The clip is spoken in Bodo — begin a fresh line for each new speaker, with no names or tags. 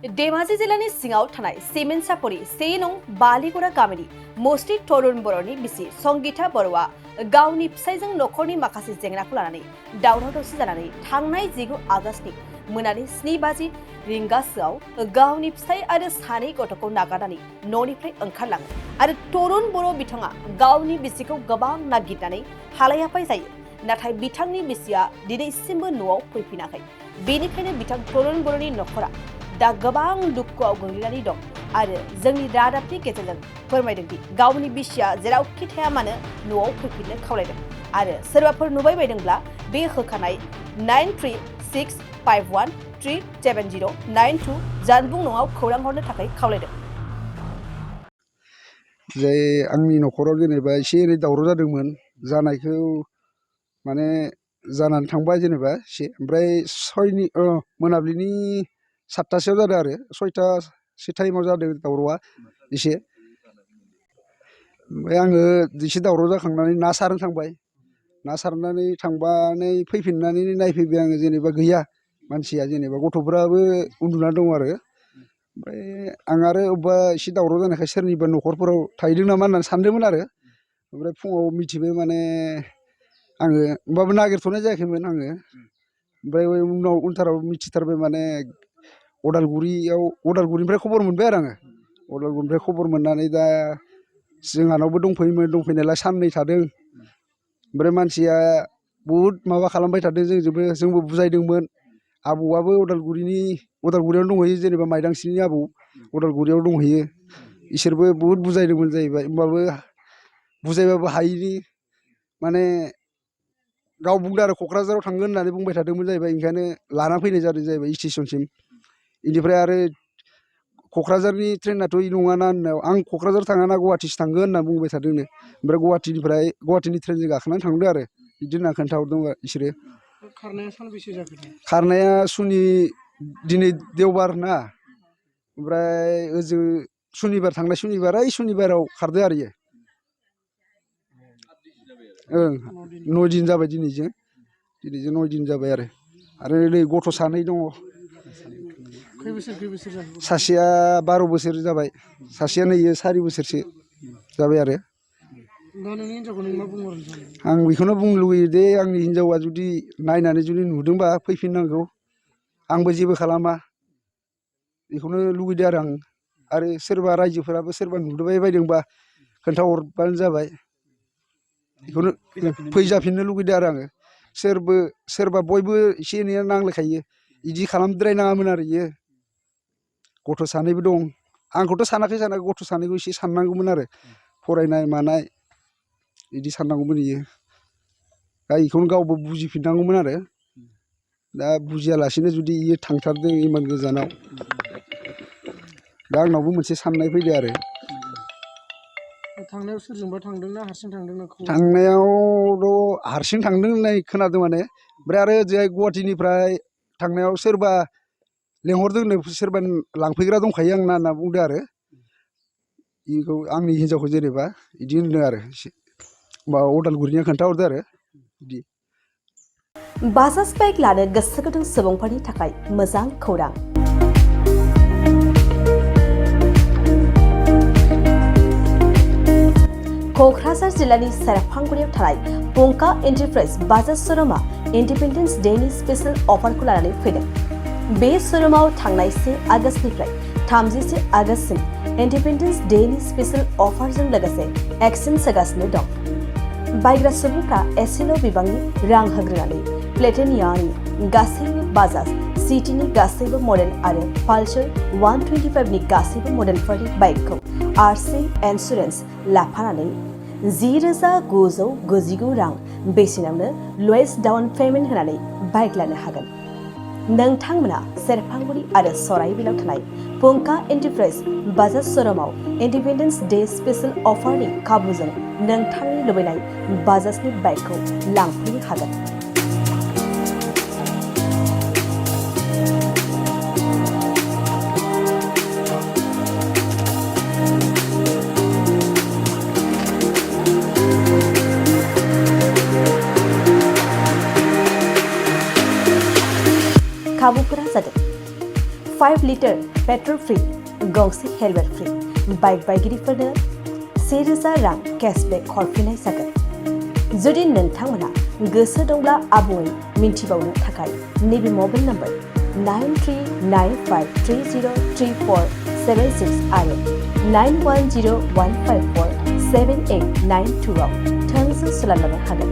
धेमाजि जिल्लानि सिङाव थानाय सिमेन्टसापरि 1 नं बालिगुरा गामिनि मुस्रि तरुण बर'नि बिसि संगीता बर'आ गावनि फिसायजों नखरनि माखासे जेंनाखौ लानानै दावराव दावसि जानानै थांनाय 19 आगस्तनि मोनानि 7 बाजि रिंगासोआव गावनि फिसाय आरो सानै गथ'खौ नागारनानै न'निफ्राय ओंखारलाङो आरो तरुण बर' बिथाङा गावनि बिसिखौ गोबां नागिरनानै हालाय-हाफाय जायो। नाथाय बिथांनि बिसिया दिनैसिमबो न'आव फैफिनाखै। बेनिखायनो बिथां तरुण बर'नि नखरा दा गोबां दुखुआव गोग्लैनानै दं आरो जोंनि रादाबनि गेजेरजों फोरमायदों दि गावनि बिसिया जेरावखि थाया मानो न'आव फैफिननो खावलायदों आरो सोरबाफोर नुबाय बायदोंब्ला बे होखानाय 9365137092 जानबुं नङाव खौरां हरनो थाखाय खावलायदों।
जे आंनि नखराव जेनेबा एसे एनै दावराव जादोंमोन जानायखौ माने जानानै थांबाय जेनेबा एसे ओमफ्राय मोनाबिलिनि 7टासोआव जादों आरो 6टासो टाइमाव जादों दावरावआ एसे ओमफ्राय आङो एसे दावराव जाखांनानै ना सारनो थांबाय। ना सारनानै थांबानै फैफिननानै नायफैबाय आङो जेनेबा गैया मानसिया जेनेबा गथ'फ्राबो उन्दुना दं आरो ओमफ्राय आं आरो अबेबा एसे दावराव जानायखाय सोरनिबा नखरफोराव थाहैदों नामा होननानै सानदोंमोन आरो ओमफ्राय फुङाव मिथिबाय माने आङो होमबाबो नागिरथ'नाय जायाखैमोन आङो ओमफ्राय उनाव उनथाराव मिथिथारबाय माने अदालगुरिनिफ्राय खबर मोनबाय आरो आङो अदालगुरिनिफ्राय खबर मोननानै दा जोंहानावबो दंफैयोमोन दंफैनायालाय साननै थादों ओमफ्राय मानसिया बहुद माबा खालामबाय थादों जोंबो बुजायदोंमोन। आबौआबो उदालगुरियावनो दंहैयो जेनेबा माइदांस्रिनि आबौ उदालगुरियाव दंहैयो इसोरबो बहुद बुजायदोंमोन जाहैबाय होमबाबो बुजायबाबो हायिनि माने गाव बुंदों आरो क'क्राझाराव थांगोन होननानै बुंबाय थादोंमोन जाहैबाय ओंखायनो लाना फैनाय जादों जाहैबाय स्टेसनसिम। बेनिफ्राय आरो क'क्राझारनि ट्रेनाथ' इ नङाना होननायाव आं क'क्राझार थाङाना गुवाहाटिसो थांगोन होनना बुंबाय थादोंनो ओमफ्राय गुवाहाटिनि ट्रेनजों गाखोनानै थांदों आरो बिदि होनना खोन्थाहरदों बिसोरो।
खारनाया सानबेसे जाखो?
खारनाया दिनै देवबार ना ओमफ्राय ओजों थांनाय सुनिबाराव खारदो आरो इयो। 9 दिन जाबाय दिनैजों 9 दिन जाबाय आरो नै गथ' सानै दङ।
खै बोसोर जाखो?
सासेया 12 बोसोर जाबाय सासेया नै 4 बोसोरसो जाबाय आरो।
दा नोंनि हिनजावखौ नों मा बुंहरनो सानो?
आं बेखौनो बुंनो लुगैयो दे आंनि हिनजावा जुदि नायनानै जुदि नुदोंबा फैफिननांगौ आंबो जेबो खालामा बेखौनो लुगैदों आरो सोरबा रायजोफोराबो सोरबा नुबाय बायदोंबा खोन्थाहरबानो जाबाय बेखौनो फैजाफिननो लुगैदों आरो आङो। सोरबा बयबो एसे एनैया नांलायखायो बिदि खालामद्रायनाङामोन आरो इयो। गथ' सानैबो दं आंखौथ' सानाखै गथ' सानैखौ एसे साननांगौमोन आरो फरायनाय मानाय बिदि साननांगौमोन इयो। दा बेखौनो गावबो बुजिफिननांगौमोन आरो दा बुजियालासिनो जुदि इयो थांथारदों इमान गोजानाव दा आंनावबो मोनसे साननाय फैदों आरो।
थांनायाव सोरजोंबा थांदोंना हारसिं थांदोंना?
थांनायावथ' हारसिं थांदों होननाय खोनादों माने ओमफ्राय आरो ओजोंहाय गुवाहाटिनिफ्राय थांनायाव सोरबा लेंहरदोंनो सोरबा लांफैग्रा दंखायो आंना होनना बुंदों आरो बेखौ आंनि हिनजावखौ जेनेबा बिदि होनदों आरो अदालगुरिनिया खोन्थाहरदों आरो बिदि।
बाजाज बाइक लानो गोसो गुदुं सुबुंफोरनि थाखाय मोजां खौरां। क'क्राझार जिल्लानि सेरफांगुरियाव थानाय पंका एन्टारप्राइज बाजाज श'रुमआ इन्डिपेन्डेन्स डेनि स्पेशेल अफारखौ लानानै फैदों। बे श'रुमाव थांनाय 1 आगस्तनिफ्राय 31 आगस्तसिम इन्डिपेन्डेन्स डेनि स्पेशेल अफारजों लोगोसे एक्सचेन्ज होगासिनो दं। बायग्रा सुबुंफ्रा एसेल' बिबांनि रां होग्रोनानै प्लेटिनियानि गासैबो बाजाज सिटीनि गासैबो मडेल आरो पालसार 125नि गासैबो मडेलफोरनि बाइकखौ आरसि इन्सुरेन्स लाफानानै 10,999 रां बेसेनावनो लवेस्ट डाउन पेमेन्ट होनानै बाइक लानो हागोन। नोंथांमोना सेरफांगुरि आरो सराइबिलाव थानाय पंका एन्टारप्राइज बाजाज श'रुमाव इन्डिपेन्डेन्स डे स्पेशेल अफारनि खाबुजों नोंथांनि लुबैनाय बाजाजनि बाइकखौ लांफैनो हागोन। खाबुफोरा जादों 5 लिटार पेट्रल फ्रि गंसे हेलमेट फ्रि बाइक बायगिरिफोरनो 1000 रां केशबेक हरफिननाय जागोन जुदि नोंथांमोनहा गोसो दंब्ला आबुङै मिन्थिबावनो थाखाय नैबे मबाइल नम्बर 9395303476 आरो 9101547892 आव थोंजों सोलायलांनो हागोन।